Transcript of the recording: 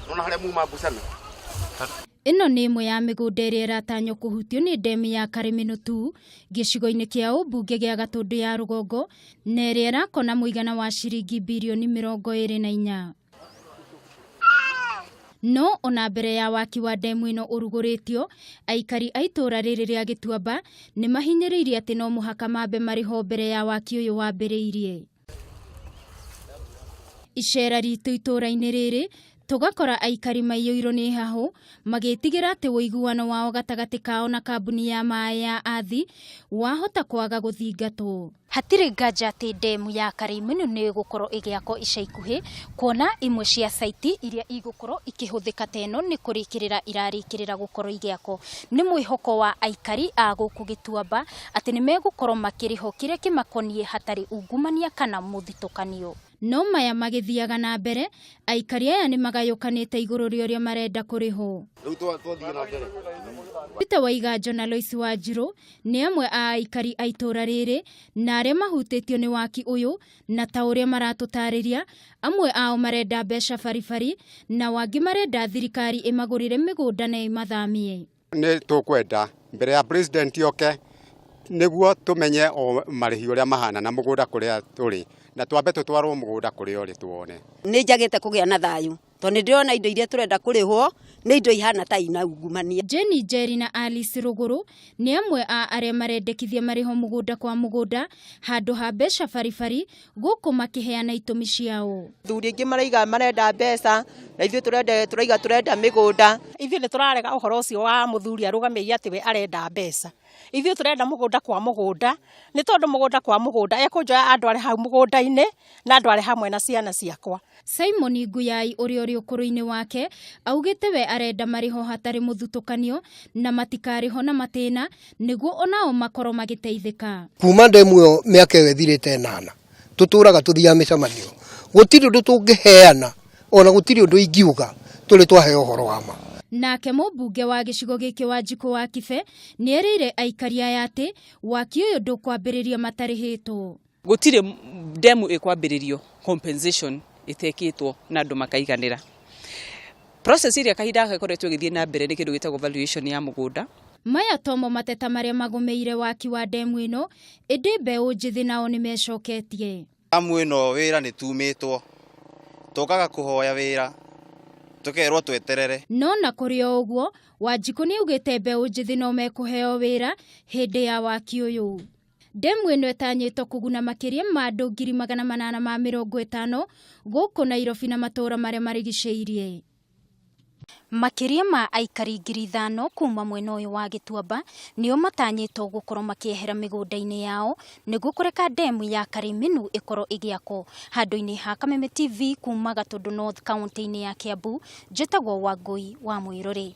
Nona harĩa muma mbucana. Ĩno nĩ ĩmwe ya mĩgũnda ĩrĩa ĩratanywo kũhutio nĩ ndemu ya Karĩmĩnũ tu gĩcigo-inĩ kĩa ũmbunge gĩa Gatũndũ ya rũgongo na ĩrĩa ĩrakona mũigana wa ciringi birioni 24. No ona mbere ya waki wa ndemu ĩno ũrugũrĩtio, aikari a itũũra rĩrĩ rĩa Gĩtuamba nĩ mahinyĩrĩirie atĩ no mũhaka mambe marĩhwo mbere ya waki ũyũ wambĩrĩirie. Icera ritũ itũũra-inĩ rĩrĩ tũgakora aikari maiyũirwo nĩ hahũ magĩtigĩra atĩ ũiguano wao gatagatĩ kao na kambuni ya maĩ ya Athi wahota kwaga gũthingatwo. Hatirĩ nganja atĩ ndemu ya Karĩmĩnũ nĩ ĩgũkorwo ĩgĩakwo ica ikuhĩ kuona imwe cia saiti iria igũkorwo ikĩhũthĩka ta ĩno nĩ kũrĩkĩrĩra irarĩkĩrĩra gũkorwo igĩakwo. Nĩ mwĩhoko wa aikari a gũkũ Gĩtuamba atĩ nĩ megũkorwo makĩrĩhwo kĩrĩa kĩmakoniĩ hatarĩ ungumania kana mũthitũkanio. No maya magĩthiaga na mbere, aikari aya nĩ magayũkanĩte igũrũ rĩa ũrĩa marenda kũrĩhwo. Rĩu twathiĩ na mbere. Peter Waiganjo na Lois Wanjirũ nĩ amwe a aikari a itũũra rĩrĩ na arĩa mahutĩtio nĩ waki ũyũ, na ta ũrĩa maratũtarĩria, amwe ao marenda mbeca baribari na wangĩ marenda thirikari ĩmagũrĩre mĩgũnda na ĩmathamie. Nĩ tũkwenda mbere ya president oke nĩguo tũmenye o marĩhi ũrĩa mahana na mũgũnda kũrĩa tũrĩ, na twambe tũtwarwo mũgũnda kũrĩa ũrĩ tuone. Nĩ njagĩte kũgĩa na thayũ tondũ nĩ ndĩrona indo iria tũrenda kũrĩhwo nĩ indo ihana ta ina ungumania. Jenny Njeri na Alice Rũgũrũ nĩ amwe a arĩa marendekithia marĩhwo mũgũnda kwa mũgũnda handũ ha mbeca baribari gũkũ makĩheana itũmi ciao. Athuri aingĩ maraiga marenda mbeca na ithuĩ tũraiga tũrenda mĩgũnda. Ithuĩ nĩ tũrarega ũhoro ũcio wa mũthuri arũgamĩire atĩ we arenda mbeca. Ithuĩ tũrenda mũgũnda kwa mũgũnda, nĩ tondũ mũgũnda kwa mũgũnda ekũnjoya andũ arĩ hau mũgũnda-inĩ na andũ arĩ hamwe na ciana ciakwa. Simon Nguyai ũrĩa ũrĩ ũkũrũ-inĩ wake augĩte we arenda marĩho hatarĩ mũthutũkanio na matikarĩho na matĩna nĩguo onao makorwo magĩteithĩka. Kuma ndemu ĩyo mĩaka ĩyo ĩthirĩte 8 tũtũraga tũthiaga mĩcemanio, gũtirĩ ũndũ tũngĩheana ona gũtirĩ ũndũ ingiuga tũrĩ twaheo ũhoro wa ma. Nake mũmbunge wa gĩcigo gĩkĩ Wanjikũ wa Kibe nĩerĩire aikari aya atĩ waki ũyũ ndũkwambĩrĩria matarĩhĩtwo. Gũtirĩ ndemu ĩkwambĩrĩrio compensation ĩtekĩtwo na andũ makaiganĩra. Process ĩrĩa kahinda gaka ĩkoretwo ĩgĩthiĩ na mbere nĩ kĩndũ gĩtagwo valuation ya mũgũnda. Maya tomo mateta marĩa magũmĩire waki wa ndemu ĩno, ĩndĩ mbeũ njĩthĩ nao nĩ mecoketie. Ndemu ĩno wĩra nĩ tumĩtwo, tũkaga kũhoya wĩra tũkerwo tweterere. No na kũrĩ o ũguo, Wanjikũ nĩ augĩte mbeũ njĩthĩ no mekũheo wĩra hĩndĩ ya waki ũyũ. Ndemu ĩno ĩtanyĩtwo kũguna makĩria ma andũ 850,000 gũkũ Nairobi na matũũra marĩa marigicĩirie. Makĩria ma aikari 5,000 kuma mwena ũyũ wa Gĩtuamba nĩo matanyĩtwo gũkorwo makĩehera mĩgũnda-inĩ yao nĩguo kũreka ndemu ya Karĩmĩnũ ĩkorwo ĩgĩakwo. Handũ-inĩ ha Kameme TV kuma Gatũndũ North kaunti-inĩ ya Kiambu, njĩtagwo Wangũi wa Mwĩrũrĩ.